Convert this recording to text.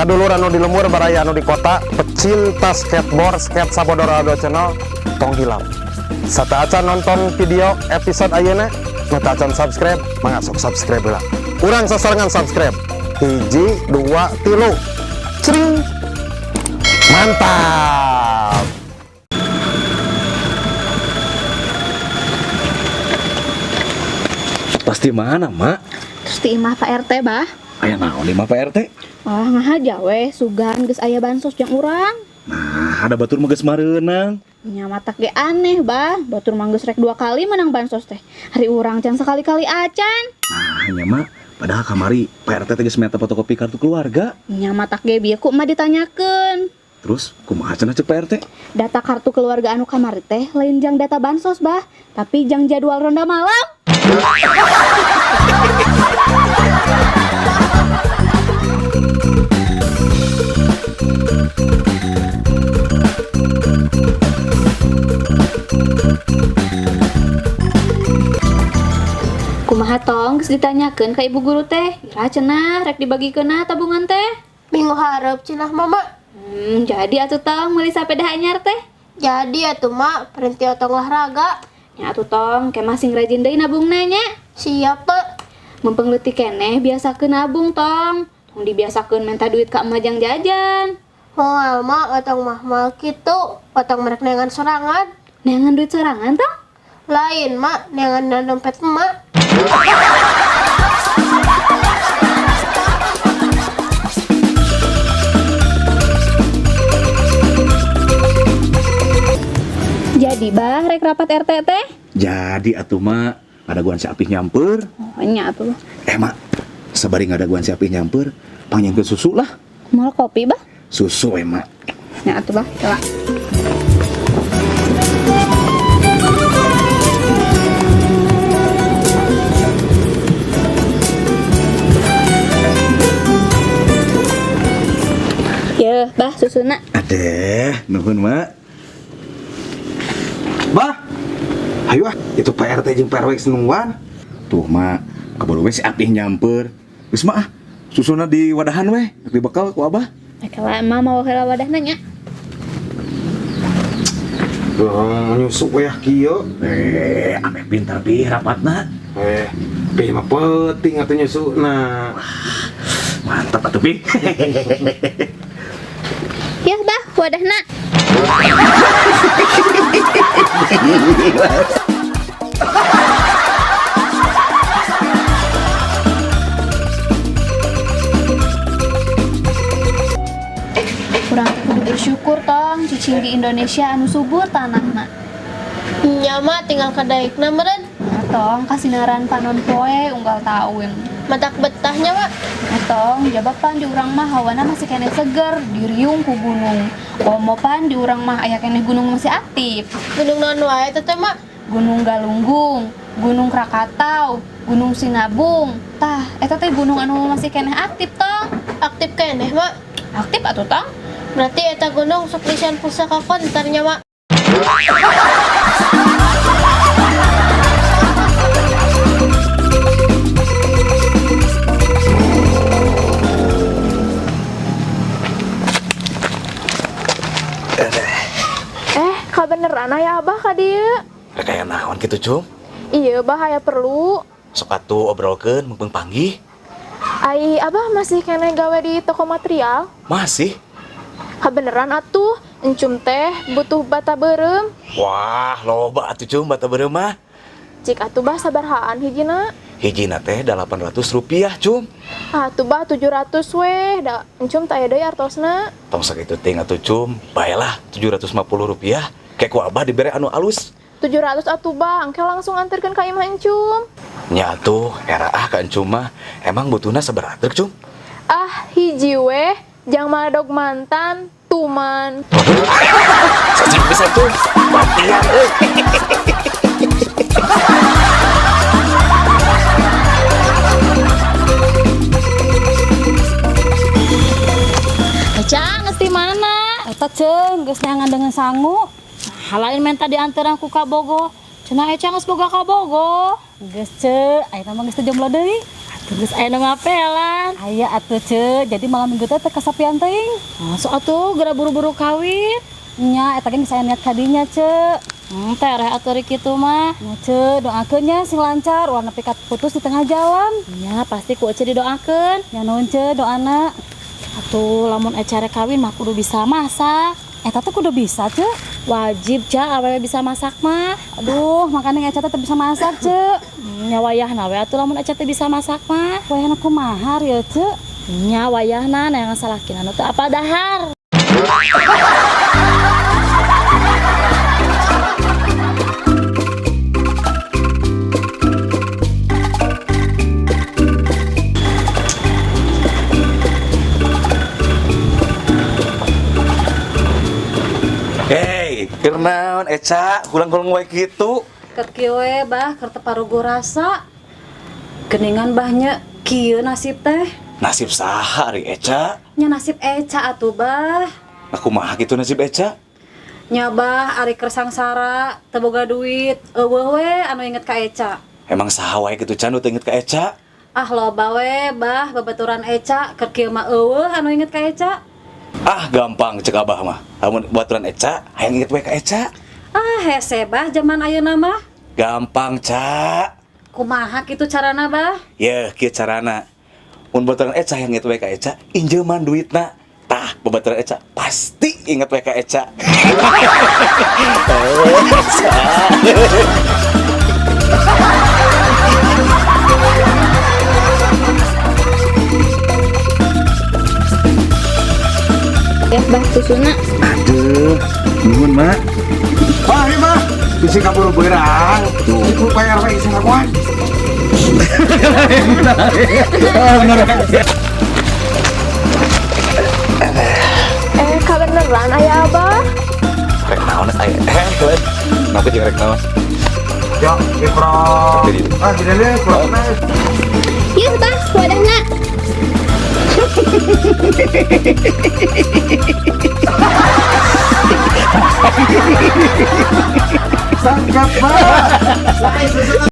Kadulur anu di lembur, baraya anu di kota, pecinta skateboard, Skate Sabodoraldo Channel, tong hilap. Sateuacan nonton video episode ayeuna, nu acan subscribe, mangga sok subscribe lah. Urang sasarengan subscribe. Hiji, dua, tilu. Cring. Mantap. Pasti mana, Mak? Terus di imah Pak RT, Bah. Aya naon di imah Pak RT? Wah, ngahaja weh, sugan geus aya bansos jang urang. Nah, ada batur mah geus mareunang. Nya matak ge aneh, Bah. Batur mah geus rek dua kali menang bansos teh. Ari urang can sekali-kali acan. Nah, nya Mak, padahal kamari Pak RT teh geus minta fotokopi kartu keluarga. Nya matak ge bieu ku emak ditanyakeun. Terus kumaha cenah cek Pak RT? Data kartu keluarga anu kamari teh lain jang data bansos, Bah, tapi jang jadwal ronda malam. Kumaha tong geus ditanyakeun ka ibu guru teh? Ira cenah rek dibagikeunna tabungan teh. Minggu hareup cenah, Mama. Jadi atuh tong meuli sapeda anyar teh. Jadi atuh, Mak, berhenti otong olahraga. Nya atuh tong, ke masing rajin deui nabungna nya. Siap, Mak. Mumpung leutik keneh biasakeun nabung tong. Tong dibiasakeun minta duit ka emak jang jajan. Moal, Mak, otong mah moal kitu. Otong merek neangan sorangan. Neangan duit sorangan tong? Lain, Mak, neangan dina dompet emak. Jadi Bah, rek rapat RT teh? Jadi atuh Mak, ngadaguan si Apih nyamper. Oh, nya atuh. Eh Mak, sabari ngadaguan si Apih nyamper, pangnyieunkeun susu lah. Moal kopi, Bah? Susu we, Mak. Nya atuh, Bah, coba. Yeuh, Bah, susuna. Adeh, nuhun Mak. Bah, ayo ah, itu Pak RT jeung Pak RW geus nungguan. Tuh Mak, keburu we si Apih nyamper. Geus Mak ah, susuna di wadahan we, rek dibekal ku Abah. Kalau emak mau heula wadahna nya. Duh, nyusuk we ah kieu. Eh, ame pintar pi rapatna. Eh, pi mah penting atuh nyusukna. Mantap atuh pi. Ya, Bah, wadahna. Kurang teh kudu bersyukur tong cicing di Indonesia anu subur tanahna. Nya, Mak, tinggal kadaekna meureun. Nah, tong kasinaran panon poe unggal taun. Matak betahnya, Mak. Nah, tong jaba pan di urang mah hawana masih keneh seger, diriung ku gunung. Komo pan di urang mah aya keneh gunung masih aktif. Gunung naon wae teh teh, Mak? Gunung Galunggung, Gunung Krakatau, Gunung Sinabung. Tah, eta teh gunung anu masih keneh aktif tong. Aktif keneh, Mak. Aktif atuh tong? Berarti eta gunung sok disian pusaka kontarnya, Mak. Eh, kabeneran aya Abah ka dieu? Rek aya naon kitu, Cum? Iya, Bah, aya perlu. Sok atuh obrolkeun mumpung panggih. Ai Abah masih keneh gawe di toko material? Masih. Kabeneran atuh, encum teh butuh bata beureum. Wah, loba atuh Cum bata beureum mah. Cik atuh Bah sabarahaan hijina? Hijina teh 800 rupiah, Cum. Atuh Bah 700 weh, da encum teh aya deui artosna. Tong sakitu teuing atuh Cum, baelah 750 rupiah. Kayak ku Abah dibere anu alus. 700 atuh Bah, engke langsung anterkeun ka imah encum. Nya atuh, era ah ka encum mah emang butuhna sabaraha truk, Cum? Ah, hiji weh, jang maladog mantan, tuman. Cacing bisa Cum. Matian euy. Eca, geus di mana? Eta ceung geus neangan dengan sangu. Nah, lain menta diantaran ku kabogo. Cenah Eca geus boga kabogo. Geus ceu, ayeuna mah geus teu jomblo deui. Geus aya nu ngapelan. Aya atuh ce, jadi malam minggu teh teu kasapian teuing. Masuk atuh geura buru-buru kawin. Nya eta ge geus aya niat kadinya ce. Tereh atuh rek kitu mah. Nya ce, doakeun nya sing lancar ulah nepi ka putus di tengah jalan. Nya pasti ku Ece didoakeun. Nya nuhun ce doana. Atuh lamun Ece rek kawin mah kudu bisa masak. Eta teh kudu bisa ce. Wajib ca awewe bisa masak mah. Aduh, makanya Eca teh teu bisa masak ce. Nya wayahna we atuh lamun Ece teh bisa masak mah. Wayahna kumaha ya ce? Nya wayahna neangan salakina nu teu apa dahar. Hei, keur naon Eca, hulang-hulang wae kitu. Keur kieu we bah, keur teu paruguh rasa. Geningan bahnya kieu nasib teh. Nasib saha ari Eca? Nya nasib Eca atuh bah. Aku mah kitu nasib Eca. Nya bah ari keur sangsara teu boga duit, euweuh we anu inget ka Eca. Emang saha wae kitu Ca nu teu inget ka Eca? Ah loba we bah babaturan Eca keur kieu mah euweuh anu inget ka Eca. Ah, gampang cek Abah mah. Lamun baturan Eca, hayang inget we ka Eca. Ah hese bah zaman ayeuna mah. Gampang, Ca. Kumaha kitu carana bah? Yeuh, kieu carana. Mun baturan Eca hayang inget we ka Eca, injeuman duitna. Tah, babaturan Eca pasti inget we ka Eca. Ya bah susuna. Aduh, nuhun, Mak. Wah, ini mah bisi kaburu beurang. Itu bayar we sing ngakuan. Kabeneran aya Abah? Rek naon aya? Lain. Kenapa jeung rek naon? Ya, mikro. Ah, gini deh, kurang. Yeuh bah, wadahna. Sangkat, Pak.